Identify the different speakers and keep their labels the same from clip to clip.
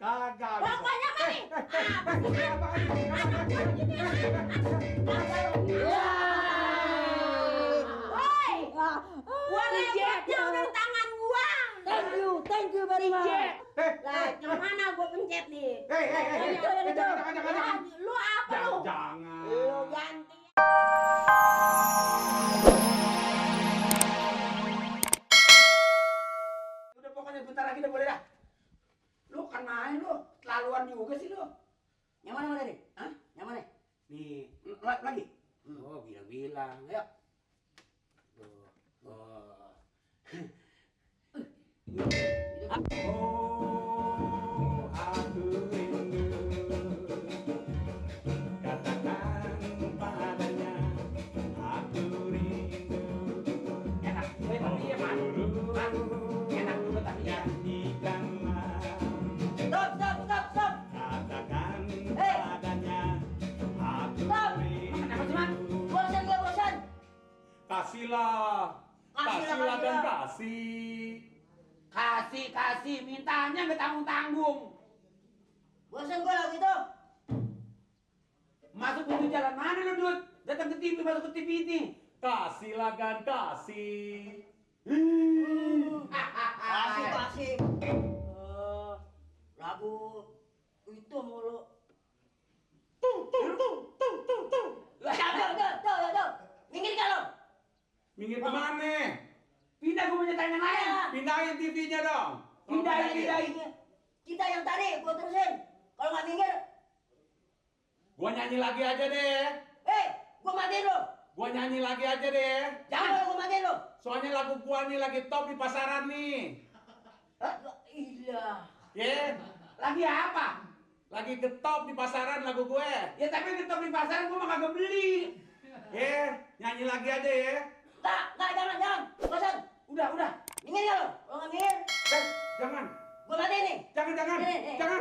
Speaker 1: Kagak.
Speaker 2: Pokoknya mari. Woi, gua repotnya udah di tangan gua.
Speaker 3: Thank you very much.
Speaker 2: Lah, yang mana gua pencet nih?
Speaker 1: Jangan.
Speaker 2: Lu apa lu?
Speaker 1: Jangan.
Speaker 2: Lu ganti.
Speaker 1: Udah pokoknya bentar lagi udah boleh dah. Lu kan main lu, kelaluan juga sih lu.
Speaker 3: Yang mana nih?
Speaker 1: Hah?
Speaker 3: Yang mana?
Speaker 1: Nih, lagi. Oh, bilang-bilang. Ayo. Tuh. Oh. Oh, aku rindu. Katakan padanya, aku rindu. Enak, tapi ya man. Enak juga tapi ya.
Speaker 3: Stop.
Speaker 1: Katakan
Speaker 3: Hey.
Speaker 1: padanya, aku
Speaker 3: Stop.
Speaker 1: rindu.
Speaker 2: Kenapa sih, Man?
Speaker 3: Bosan gak bosan?
Speaker 1: Kasihlah dan kasih. Kasih, mintanya nggak tanggung-tanggung.
Speaker 3: Bosan gua lagi tuh.
Speaker 1: Masuk pintu jalan mana lu, Dut? Datang ke TV, masuk ke TV ini.
Speaker 4: Kasihlah kan kasih.
Speaker 3: Kasih. Lagu itu mulu. Tuh. Minggir kalau.
Speaker 4: Minggir kemana?
Speaker 1: Pindah, gue punya tanya lain.
Speaker 4: Pindahin TV-nya dong.
Speaker 1: Pindahin.
Speaker 3: Kita yang tadi gua terusin. Kalau nggak minggir,
Speaker 4: Gua nyanyi lagi aja deh.
Speaker 3: gua matiin lo.
Speaker 4: Gua nyanyi lagi aja deh.
Speaker 3: Jangan gua matiin lo.
Speaker 4: Soalnya lagu gua nih lagi top di pasaran nih.
Speaker 3: Iya.
Speaker 4: Ya,
Speaker 1: Lagi apa?
Speaker 4: lagi getop di pasaran lagu gue.
Speaker 1: Ya tapi ketop di pasar gue mah kagak beli.
Speaker 4: Ya, nyanyi lagi aja ya.
Speaker 3: Nggak, jangan. Bosan.
Speaker 1: Udah.
Speaker 3: Minggir kalau. Kalau nggak minggir,
Speaker 4: Jangan.
Speaker 3: gua matiin nih.
Speaker 4: Jangan.
Speaker 3: Nih,
Speaker 4: Jangan.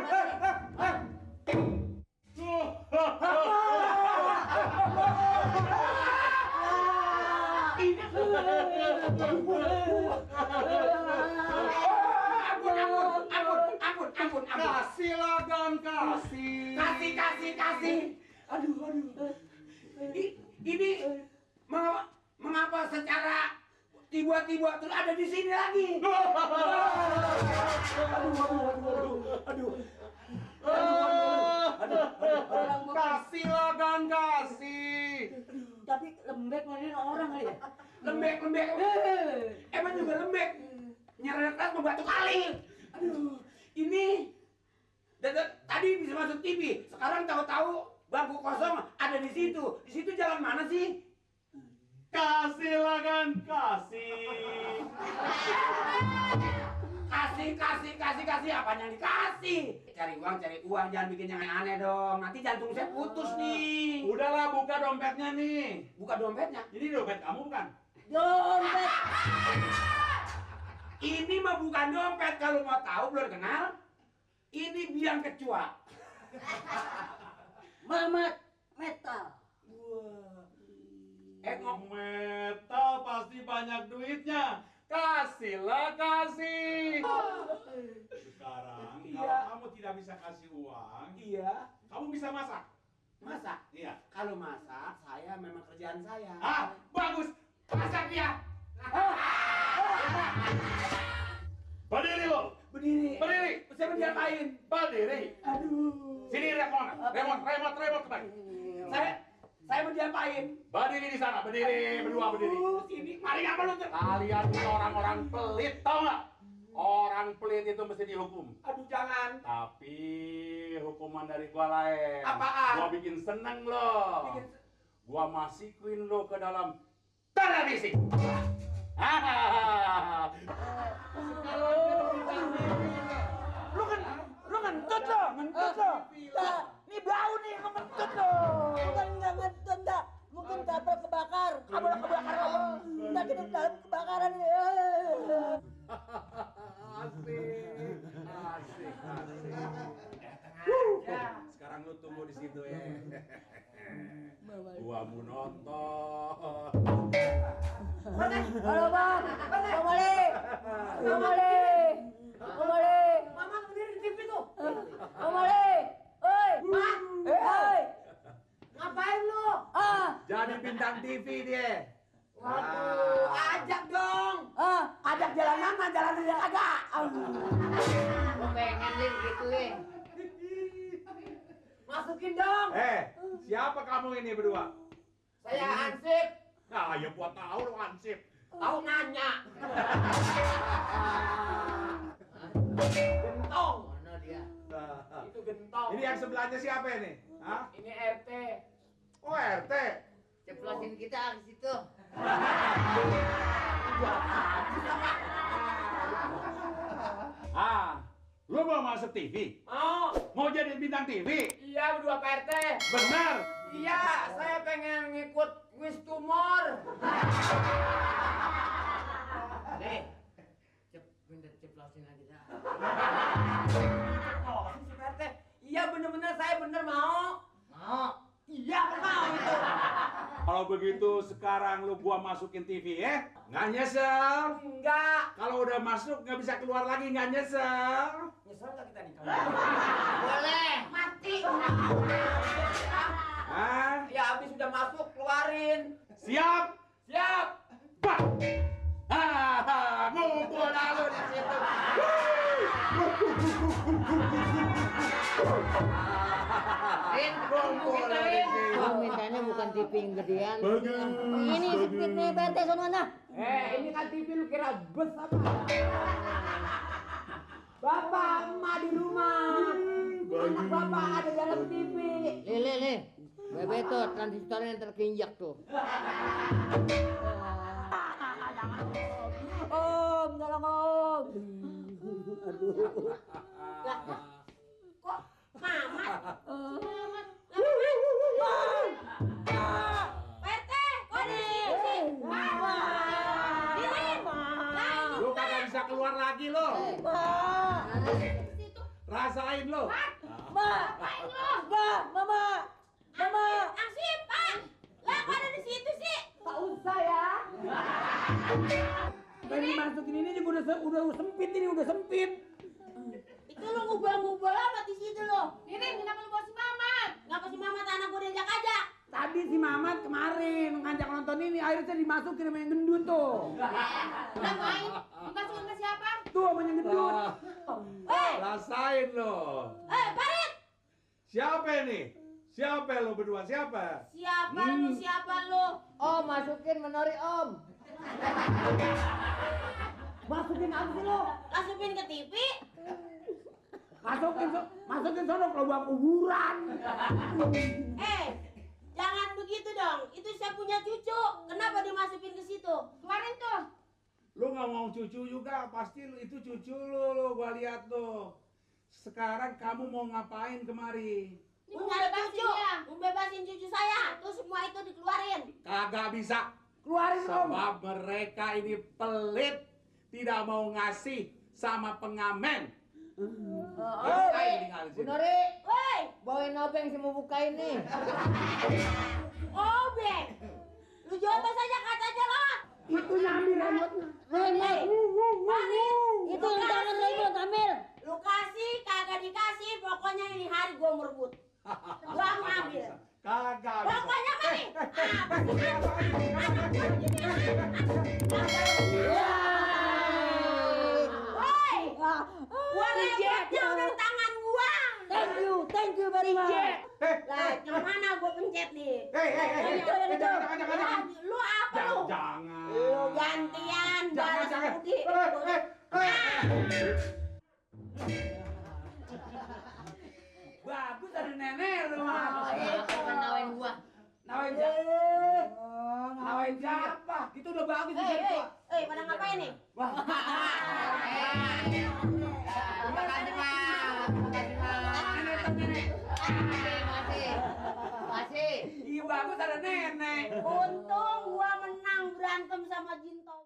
Speaker 1: Ampun.
Speaker 4: Kasihlah kan kasih.
Speaker 1: Kasih. Aduh. Ini mengapa secara tiba-tiba terus ada di sini lagi? Aduh.
Speaker 4: Kasihlah kan kasih.
Speaker 3: Tapi lembek ngeliatin orang kali ya.
Speaker 1: Lembek. Emang juga lembek. Nyeret keras mau batu kali. Aduh, ini tadi bisa masuk TV. Sekarang tahu-tahu bangku kosong ada di situ. Di situ jalan mana sih?
Speaker 4: Kasihlah kan kasih.
Speaker 1: Kasih apa yang dikasih? Cari uang, jangan bikin yang aneh dong. Nanti jantung saya putus nih.
Speaker 4: Udahlah, buka dompetnya nih.
Speaker 1: Buka dompetnya.
Speaker 4: Ini dompet kamu bukan?
Speaker 3: Dompet.
Speaker 1: Ini mah bukan dompet, kalau mau tahu belum kenal. Ini biang kecoa.
Speaker 3: Mamat metal.
Speaker 4: Ngomong metal pasti banyak duitnya. Kasihlah kasih. Sekarang
Speaker 1: Iya.
Speaker 4: kalau kamu tidak bisa kasih uang,
Speaker 1: Iya.
Speaker 4: kamu bisa masak.
Speaker 1: Masak?
Speaker 4: Iya.
Speaker 1: Kalau masak, saya memang kerjaan saya.
Speaker 4: Bagus.
Speaker 1: Masak ya?
Speaker 4: Berdiri lo.
Speaker 1: Berdiri. Saya diapain?
Speaker 4: Berdiri.
Speaker 1: Aduh.
Speaker 4: Sini remote kembali.
Speaker 1: Saya mau diapain?
Speaker 4: Berdiri di sana, berdiri, berdua berdiri.
Speaker 1: Sini. Mari apa lu?
Speaker 4: Kalian ini orang-orang pelit, tau nggak? Orang pelit itu mesti dihukum.
Speaker 1: Aduh, jangan.
Speaker 4: Tapi hukuman dari gua lain.
Speaker 1: Apaan?
Speaker 4: Gua bikin seneng lo.
Speaker 1: Bikin-
Speaker 4: Gua masukin lo ke dalam televisi.
Speaker 1: Lu ngentut lo. Ini bau nih, lu ngentut lo.
Speaker 3: Bukan nggak ngentut dah. Mungkin kabel kebakar.
Speaker 1: Kabel kebakar apa?
Speaker 3: Nggak kita dalam kebakaran ini.
Speaker 4: Asik. Sekarang lu tunggu di situ ya. Gua mau nonton.
Speaker 3: Halo bang, Bang Mali.
Speaker 2: Mama sendiri di TV tuh.
Speaker 3: Kembali. Oi. Oi.
Speaker 2: Ngapain lu?
Speaker 4: Jadi bintang TV dia.
Speaker 1: Waduh, ajak dong. Ajak jalan mana, jalan dia kagak.
Speaker 2: Lu pengen Lin gitu Lin. Masukin dong.
Speaker 4: Siapa kamu ini berdua?
Speaker 2: Saya Hansip.
Speaker 4: Nah, ya gua tahu lu Hansip.
Speaker 2: Tahu nanya. Gentong. Mana dia? Itu gentong.
Speaker 4: Ini yang sebelahnya siapa ini? Hah?
Speaker 2: Ini RT.
Speaker 4: Oh, RT.
Speaker 2: Ceplosin kita ke situ.
Speaker 4: Lu mau masuk TV?
Speaker 2: Mau?
Speaker 4: Mau jadi bintang TV?
Speaker 2: Iya berdua Pak RT.
Speaker 4: Benar.
Speaker 2: Iya, saya pengen ngikut Quiz Tumor. Nih, bener ceplosin aja dah. Oh, si Pak RT. Iya bener-bener saya bener mau. Mau? Iya mau itu.
Speaker 4: Kalau begitu sekarang lu gua masukin TV ya? Nggak nyesel.
Speaker 2: Enggak.
Speaker 4: Kalau udah masuk nggak bisa keluar lagi nggak nyesel.
Speaker 2: Nyesel nggak kita nih? Boleh. Mati.
Speaker 4: Hah?
Speaker 2: Ya habis udah masuk keluarin.
Speaker 4: Siap?
Speaker 2: Siap.
Speaker 4: Pak. Ngumpul dah lu di situ.
Speaker 2: Rin,
Speaker 4: Ngumpul dah di situ.
Speaker 5: Bang mintanya bukan TV yang gedean. Ini sempit nih PT sono nah.
Speaker 2: ini kan TV lu kira bus apa? Bapak emak di rumah. Anak bapak ada dalam TV.
Speaker 5: Lele. Bebe tuh transistor yang terkinjak tuh.
Speaker 3: Om, tolong Om.
Speaker 2: Lah, kok Mamat? PT, kok di sini?
Speaker 4: Lu kagak bisa keluar lagi lo. Rasain lo.
Speaker 3: Mama.
Speaker 2: Asipan, lah kok ada di situ sih?
Speaker 3: Tak usah ya.
Speaker 1: Dari masukin ini juga udah sempit ini, udah sempit.
Speaker 2: Itu lu ngubah-ngubah apa di situ lo? Ini kenapa lu bawa si Mamat? Ngapa si Mamat anak gue diajak aja?
Speaker 1: Tadi si Mamat kemarin ngajak nonton ini, akhirnya dimasukin sama yang gendut tuh.
Speaker 2: Udah main? Dimasukin ke siapa?
Speaker 1: Tuh sama yang gendut.
Speaker 4: Rasain lo.
Speaker 2: Farid!
Speaker 4: Siapa ini? Siapa lo berdua? Siapa?
Speaker 2: Siapa lu? Siapa lu?
Speaker 5: Om masukin menori Om.
Speaker 1: Masukin apa sih lo?
Speaker 2: Masukin ke TV?
Speaker 1: Masukin sono ke lubang kuburan.
Speaker 2: Jangan begitu dong. Itu saya punya cucu. Kenapa dimasukin ke situ? Keluarin tuh.
Speaker 4: Lu nggak mau cucu juga? Pasti itu cucu lo gua lihat lo. Sekarang kamu mau ngapain kemari?
Speaker 2: Punya cucu. Membebasin cucu saya. Tuh semua itu dikeluarin.
Speaker 4: Kagak bisa.
Speaker 1: Keluarin Om.
Speaker 4: Sebab mereka ini pelit. Tidak mau ngasih sama pengamen.
Speaker 5: Benori,
Speaker 2: Woi,
Speaker 5: bawain obeng sih mau bukain nih.
Speaker 2: obeng. Lu jotos aja katanya lo.
Speaker 1: Itu nyambil remote-nya.
Speaker 2: Farid,
Speaker 3: Itu di tangan remote ambil.
Speaker 2: lu kasih kagak dikasih, pokoknya ini hari gua merebut. Gua mau ambil.
Speaker 4: Kagak bisa.
Speaker 2: Pokoknya mari. Apa sih? Woi, gua rebutnya udah di tangan gua.
Speaker 3: Thank you very much.
Speaker 2: Lah, yang mana gua pencet nih?
Speaker 4: Jangan.
Speaker 2: Lu apa lu?
Speaker 4: Jangan.
Speaker 2: Lu gantian balas
Speaker 4: Jangan.
Speaker 2: budi.
Speaker 1: Bagus ada nenek rumah.
Speaker 2: Itu menawain gua.
Speaker 1: Nawain siapa? Nawain siapa? Itu udah bagus di situ.
Speaker 2: Pada ngapain nih?
Speaker 1: Wah.
Speaker 2: Terima kasih, Pak.
Speaker 5: Masih.
Speaker 1: Iya bagus ada nenek.
Speaker 2: Untung gua menang berantem sama Jinto.